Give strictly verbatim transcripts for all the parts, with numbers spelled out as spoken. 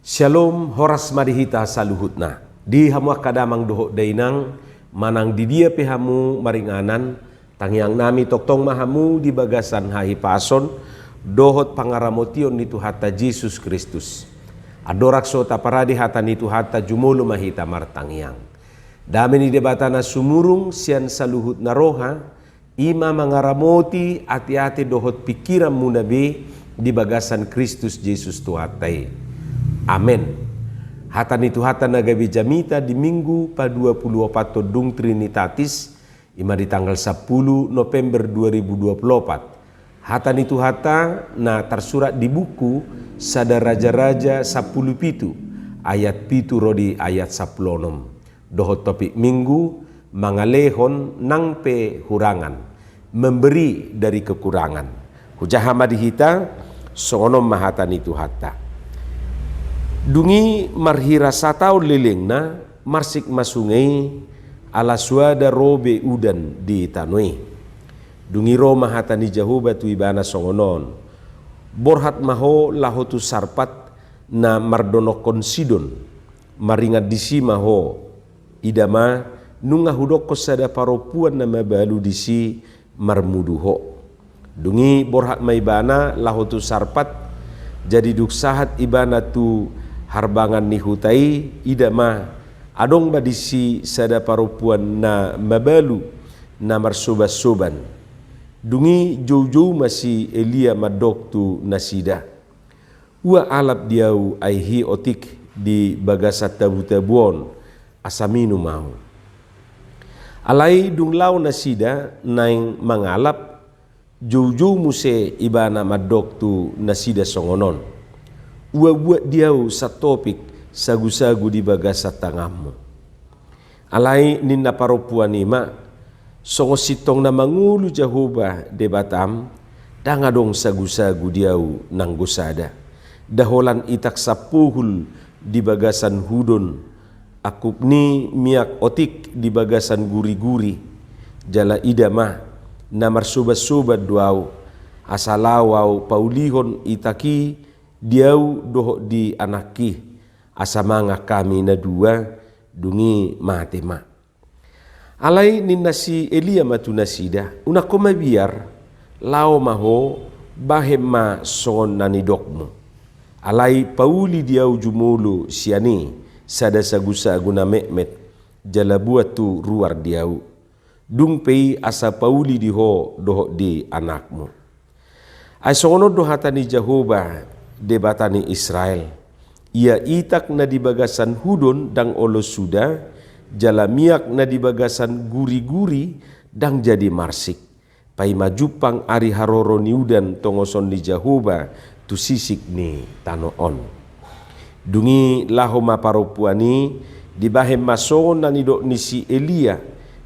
Syalom, horas ma di hita saluhutna. Di hamu angka damang dohot dainang, manang di dia pe hamu maringanan, tangiang nami tongtong ma hamu di bagasan hahipason dohot pangaramotion ni Tuhanta Jesus Kristus. Andorang so taparade hata ni Tuhanta, jumolo ma hita martangiang. Dame ni Debata na sumurung sian saluhut na roha, i ma mangaramoti ateate dohot pingkiranmuna be di bagasan Kristus Jesus Tuhanta i. Amen. Hata ni Tuhanta na gabe jamita di Minggu paduapuluopathon dung Trinitatis, i ma di tanggal sampulu November dua ribu dua puluh opat. Hata ni Tuhanta na tarsurat di buku Sada Raja-raja sampulu pitu, ayat pitu ro di ayat sampulu onom. Dohot topik Minggu, mangalehon nang pe hurangan, memberi dari kekurangan. Hujaha ma di hita, songon on ma hata ni Tuhanta. Dung i marhira sataon lelengna, marsik ma sunge i, ala soada ro be udan di tano i. Dung i ro ma hata ni Jahowa tu ibana songon on: Borhat ma ho laho tu Sarpat na mardonokkon Sidon, maringan disi ma ho. Ida ma, nunga hudokkon sada parompuan na mabalu disi marmudu ho. Dung i borhat ma ibana laho tu Sarpat. Jadi dung sahat ibana tu harbangan ni huta i, ida ma, adong ma disi sada parompuan na mabalu na marsobansoban. Dung i joujou ma si Elia mandok tu nasida: Ua alap di ahu aek i otik di bagasan tabutabu on, asa minum ahu. Alai dung laho nasida naeng mangalap, joujou muse ibana mandok tu nasida songon on: Ua buat di ahu santopik sagusagu di bagasan tanganmu. Alai ninna parompuan i ma: Songon sintong na mangolu Jahowa Debatam, ndang adong sagusagu di ahu nanggo sada. Nda holan itak sampohul di bagasan hudon, angkup ni miak otik di bagasan guriguri. Jala ida ma, na marsobansoban do ahu, asa laho ahu paulihon itak i di ahu dohot di anakki, asa mangan hami na dua. Dung i mate ma. Alai ninna si Elia ma tu nasida: Unang ho mabiar, laho ma ho, bahen ma songon na nidokmu. Alai pauli di ahu jumolo sian i sada sagusagu na metmet, jala buat tu ruar di ahu. Dung pe i asa pauli di ho dohot di anakmu. Ai songon on do hata ni Jahowa, Debata ni Israel: Ia itak na di bagasan hudon ndang olo suda, jala miak na di bagasan guriguri ndang jadi marsik, paima jumpang ari haroro ni udan tongoson ni Jahowa tu sisik ni tano on. Dung i laho ma parompuan i, dibahen ma songon na nidok ni si Elia,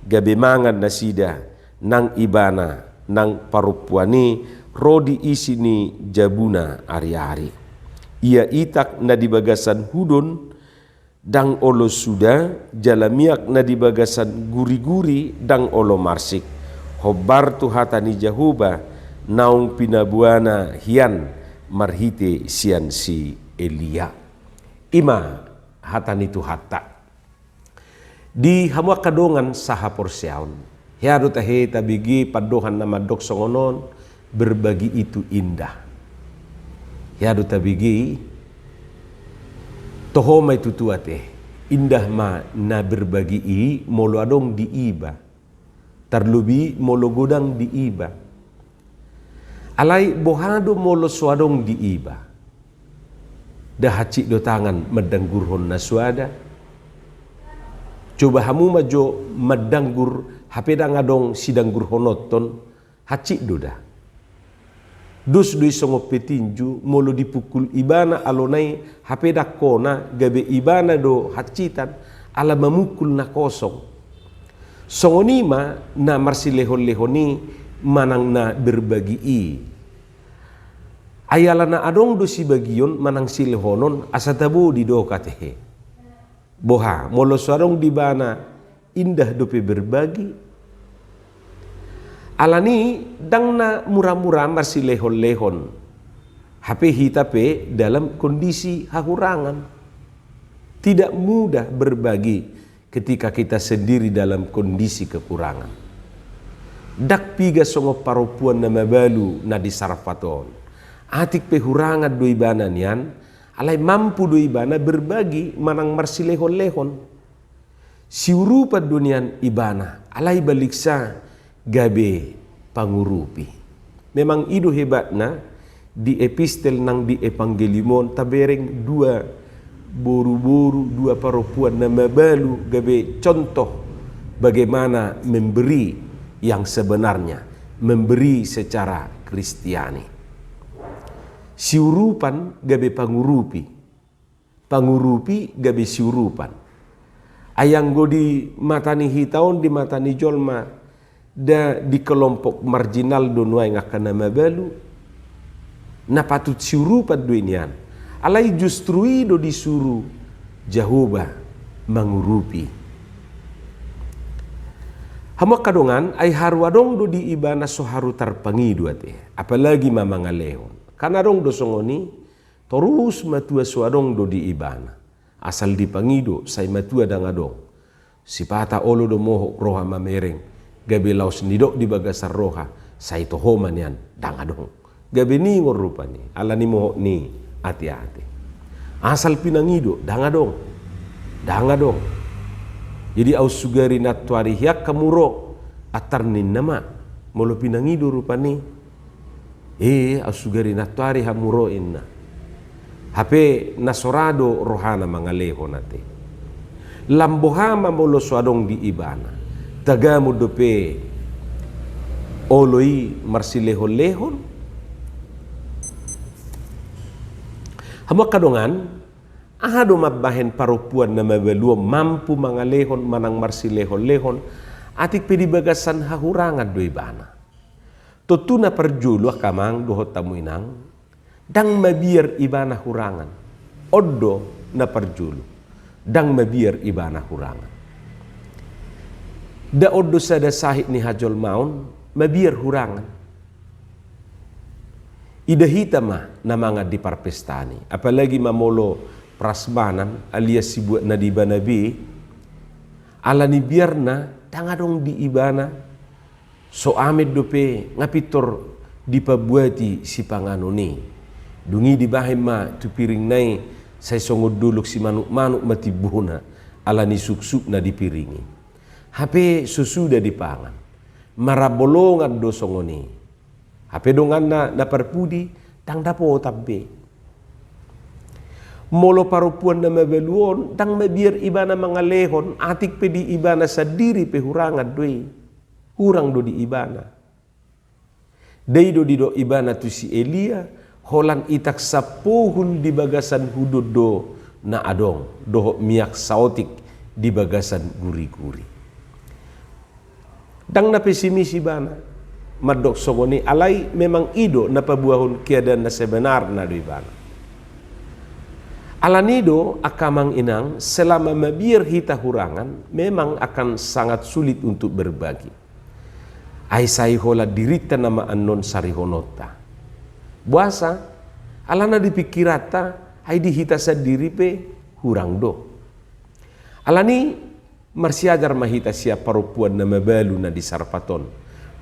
gabe mangan nasida, nang ibana nang parompuan i, ro di isi ni jabuna ariari. Ia itak na di bagasan hudon ndang olo suda, jala miak na di bagasan guriguri ndang olo marsik, hombar tu hata ni Jahowa naung pinaboana hian marhite sian si Elia. I ma hata ni Tuhanta. Di hamu angka dongan sahaporseaon, hea do tahe tabege pandohan na mandok songon on: Berbagi itu indah. Hea do tabege i? Toho ma i tutu ate, indah ma na berbagi i molo adong di iba, tarlobi molo godang di iba. Alai boha do molo so adong di iba? Nda hansit do tangan mandanggurhon na soada? Coba hamu ma jo mandanggur hape ndang adong sidanggurhononhon, hansit do da? Dos do i songon petinju, molo dipukul ibana alona i hape ndang kona, gabe ibana do hansitan, ala mamukul na kosong. Songon i ma na marsilehonlehon i manang na berbagi i. Ai ala na adong do sibagion manang silehonon, asa tabo didok ate he. Boha, molo so adong di ibana, indah dope berbagi? Alani ndang na muramura marsilehonlehon. Hape hita pe dalam kondisi hahurangan. Tidak mudah berbagi ketika kita sendiri dalam kondisi kekurangan. Ndang piga songon parompuan na mabalu na di Sarpat on. Atik pe hurangan do ibana nian, alai mampu do ibana berbagi manang marsilehon-lehon. Siurupan do nian ibana, alai baliksa gabe pangurupi. Memang i do hebatna di epistel nang di evangelium on tabereng dua boru-boru, dua parompuan na mabalu gabe contoh bagaimana memberi yang sebenarnya, memberi secara Kristiani. Siurupan gabe pangurupi. Pangurupi gabe siurupan. Ai anggo di mata ni hita on, di mata ni jolma, nda di kelompok marginal do nuaeng angka na mabalu, na patut siurupan do i nian. Alai justru i do disuru Jahowa mangurupi. Hamu angka dongan, ai haru adong do di ibana so haru tarpangido ate, apalagi ma mangalehon. Kan adong do songon i, torus matua so adong do di ibana. Asal dipangido, sai matua ndang adong. Sipata olo do mohop roha mamereng, gabe laos nidok di bagasan roha, sai toho ma nian, ndang adong. Gabe ningot rupani, ala ni mohop ni ate-ate. Asal pinangido, ndang adong. Ndang adong. Jadi au sugari nantoari hian hamu ro, antar ninna ma, molo pinangido rupani. E, au sugari nantoari hamu ro inna. Hape na so ra do rohana mangalehon ate. Lam boha ma molo so adong di ibana. Tagamon dope olo i marsilehon-lehon. Hamu angka dongan, aha do mambahen parompuan na mabalu on mampu mangalehon manang marsilehon-lehon, atik pe di bagasan hahurangan do ibana. Tontu na parjolo angka amang dohot hamu inang, ndang mabiar ibana hurangan. On do na parjolo, ndang mabiar ibana hurangan. Nda on do sada sahit ni hajolmaon, mabiar hurangan. Ida hita ma na mangan di parpesta ni, apalagi ma molo prasmanan alias sibuat na di ibana be, ala ni biarna ndang adong di ibana. So amen dope nga pintor dipabuati sipanganon i. Dung i dibahen ma tu piringna i, sai songon dolok simanuk-manuk ma timbona, ala ni suksukna di piring i. Hape so suda dipangan, marabolongan do songon i. Hape donganna na parpudi, ndang dapotan be. Molo parompuan na mabalu on, ndang mabiar ibana mangalehon, atik pe di ibana sandiri pe hurangan do i. Hurang do di ibana. Nda i do didok ibana tu si Elia, holan itak sampohul di bagasan hudon do na adong, dohot miak saotik di bagasan guri-guri. Ndang na pesimis ibana mandok songon i, alai memang i do na paboahon keadaan na sebenarna do ibana. Ala ni do angka amang inang, selama mabiar hita hurangan, memang akan sangat sulit untuk berbagi. Ai sai holan dirinta nama annon sarihononta. Boasa? Alana di pingkiranta, ai di hita sandiri pe hurang do. Ala ni marsiajar ma hita sian parompuan na mabalu na di Sarpat on,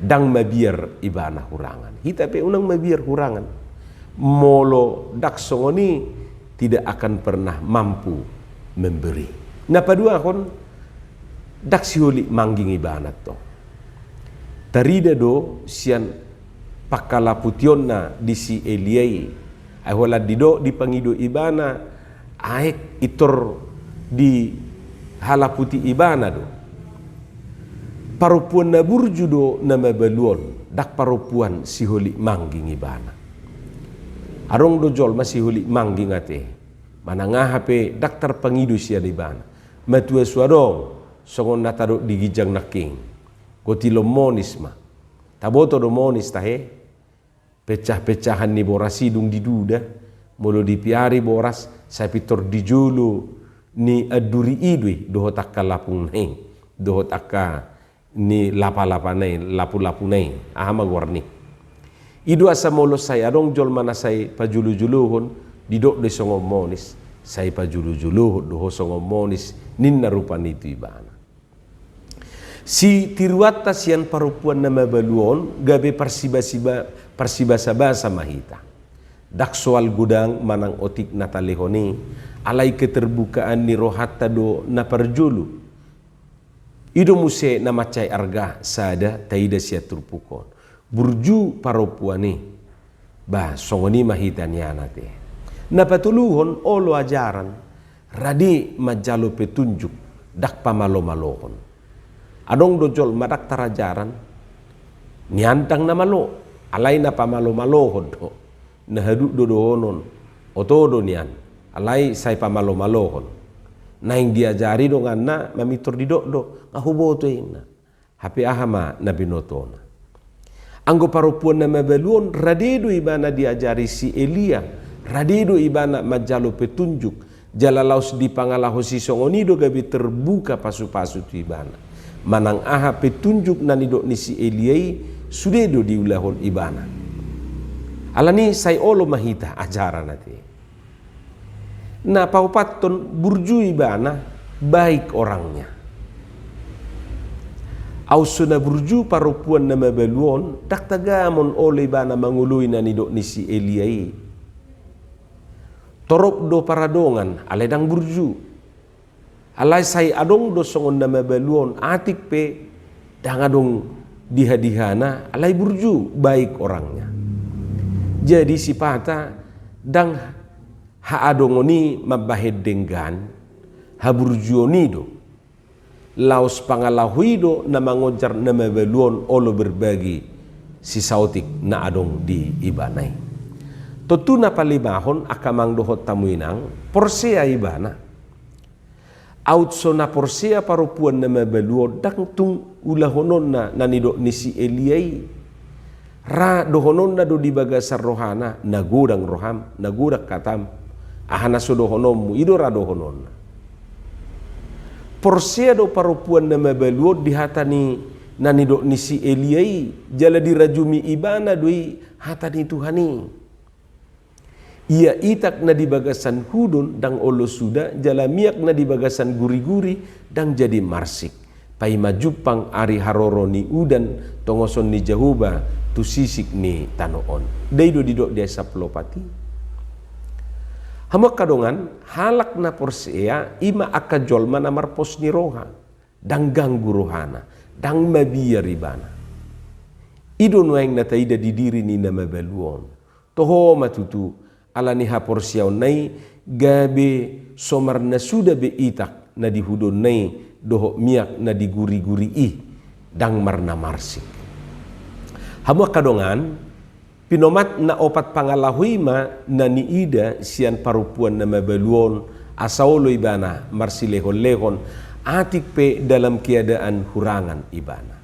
ndang mabiar ibana hurangan. Hita pe unang mabiar hurangan. Molo ndang songon i, tidak akan pernah mampu memberi. Na paduahon, ndang siholit mangging ibana tong. Tarida do sian panghalaputionna di si Elia i. Ai holan didok dipangido ibana, aek intor dihalaputi ibana do. Parompuan na burju do na mabalu on, ndang parompuan siholit mangging ibana. Adong do jolma siholit mangging ate, manang aha pe ndang tarpangido sian ibana. Matua so adong, songon na tadok di ginjang nangkin. Gotilon monis ma. Taboto do monis tahe. Pecah-pecahan ni boras i dung diduda, molo dipiari boras, sai pintor di jolo ni anduri i do i, dohot angka lapungna i, dohot angka ni lapa-lapana i, lapu-lapuna i, aha ma goarna i. I do asa molo sai adong jolma na sai pajolojolohon, didok do i songon monis, sai pajolojolohon do ho songon monis, ninna rupani tu ibana. Sitiruanta sian parompuan na mabalu on gabe parsibasiba-, parsibasabasa ma hita. Ndang soal godang manang otik na talehon i, alai keterbukaan ni rohanta do na parjolo. I do muse na mansai arga sada taida sian turpuk on. Burju parompuan i. Bah, songon i ma hita nian ate. Na patoluhon olo ajaran, rade manjalo petunjuk, ndang pamalomalohon. Adong do jolma ndang tarajaran, nian ndang na malo, alai na pamalomalohon do. Na haduk do dohonon, oto do nian, alai sai pamalomalohon. Naeng diajari donganna mamintor didok do, nga huboto inna. Hape aha ma na binotona? Anggo parompuan na mabalu on, rade do ibana diajari si Elia, rade do ibana manjalo petunjuk, jala laos dipangalaho sisongon i do gabe terbuka pasupasu tu ibana. Manang aha petunjuk na nidok ni si Elia i, sude do diulahon ibana. Alani sai olo ma hita ajaran ate. Na paopathon burju ibana, baik orangnya. Aut so na burju parompuan na mabalu on, ndang tagamon olo ibana mangoloi na nidok ni si Elia i. Torop do paradongan, alai ndang burju. Alai sai adong do songon na mabalu on, atik pe ndang adong dihadihana, alai burju, baik orangnya. Jadi sipata ndang haadongon i mambahen denggan, haburjuon i do. Laos pangalaho i do na mangonjar na mabalu on olo berbagi sisaotik na adong di ibana i. Tontu na palimahon angka amang dohot hamu inang, porsea ibana. Aut so na porsea parompuan na mabalu on, ndang tung ulahononna na nidok ni si Elia i. Ra dohononna do di bagasan rohana, na godang roham, na godang hatam. Aha na so dohononmu, i do ra dohononna. Porsea do parompuan na mabalu on di hata ni na nidok ni si Elia i, jala dirajumi ibana do i hata ni Tuhan i. Ia itak na di bagasan hudon ndang olo suda, jala miak na di bagasan guriguri ndang jadi marsik. Paima jumpang ari haroro ni udan tongoson ni Jahowa tu sisik ni tano on. Ndai do didok di ayat sampulu opat i. Hamu angka dongan, halak na porsea i ma angka jolma na marpos ni roha, ndang ganggu rohana, ndang mabiar ibana. I do nuaeng na taida di diri ni na mabalu on. Toho ma tutu, ala ni haporseaonna i, gabe so marnasuda be itak na di hudonna i dohot miak na di guriguri i, ndang marnamarsik. Hamu angka dongan, pinomat na opat pangalaho i ma na niida sian parompuan na mabalu on, asa olo ibana marsilehonlehon, atik pe dalam keadaan hurangan ibana.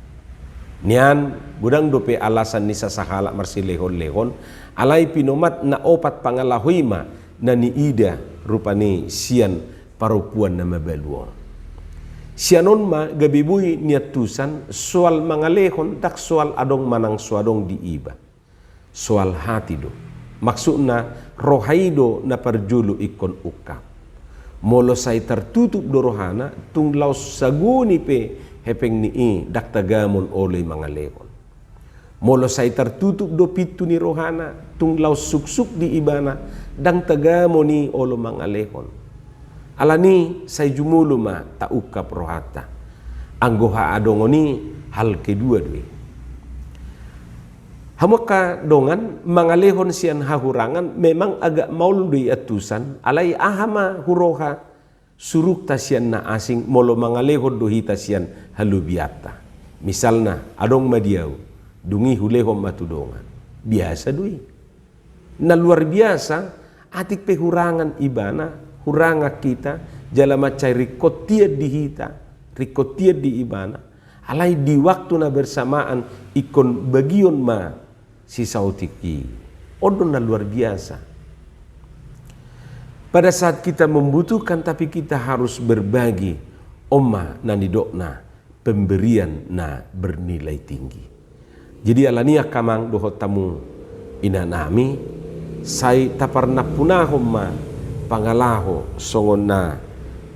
Nian, godang dope alasan ni sasahalak marsilehonlehon, alai pinomat na opat pangalaho i ma na niida rupani sian parompuan na mabalu on. Sian on ma gabe boi niantusan, soal mangalehon ndang soal adong manang so adong di iba. Soal hati do. Maksudna, roha i do na parjolo ingkon ungkap. Molo sai tartutup do rohana, tung laos sagoni pe hepeng ni i, ndang tagamon olo i mangalehon. Molo sai tartutup do pintu ni rohana, tung laos suksuk di ibana, ndang tagamon i olo mangalehon. Ala ni i sai jumolo ma taungkap rohanta. Anggo haadongon i hal kedua do i. Hamu angka dongan, mangalehon sian hahurangan memang agak maol do i antusan, alai aha ma huroha surukta sian na asing molo mangalehon do hita sian halobianta. Misalna, adong ma di ahu, dung i hulehon ma tu dongan. Biasa do i. Na luar biasa, atik pe hurangan ibana, hurangan hita, jala mansai ringkot tian di hita, ringkot tian di ibana. Alai di waktu na bersamaan ingkon bagion ma sisaotik i. On do na luar biasa. Pada saat kita membutuhkan, tapi kita harus berbagi, on ma na nidokna pemberian na bernilai tinggi. Jadi ala ni i angka amang dohot hamu Inanami, sai taparnampunahon ma pangalaho songon na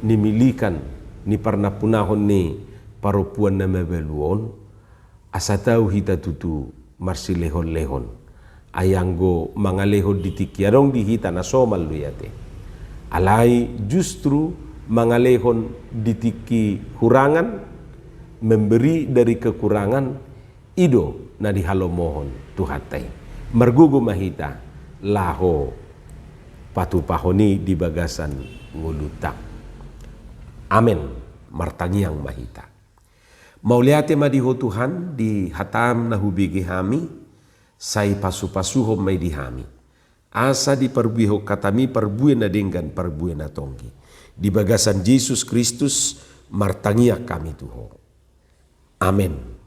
nimilikan ni parnampunahon ni parompuan na mabalu on, asa tau hita tutu marsilehonlehon. Ai anggo mangalehon di tingki adong di hita na somal do i ate. Alai justru mangalehon di tingki hurangan, memberi dari kekurangan, i do na dihalomohon Tuhanta i. Margogo ma hita laho patupahon i di bagasan ngolunta. Amen. Martangiang ma hita. Mauliate ma di Ho Tuhan, di hataM na hubege hami, sai pasupasuhon ma i di hami. Asa diparbuehon hataMi parbue na denggan, parbue na tonggi. Di bagasan Jesus Kristus martangiang hami tu Ho. Amen.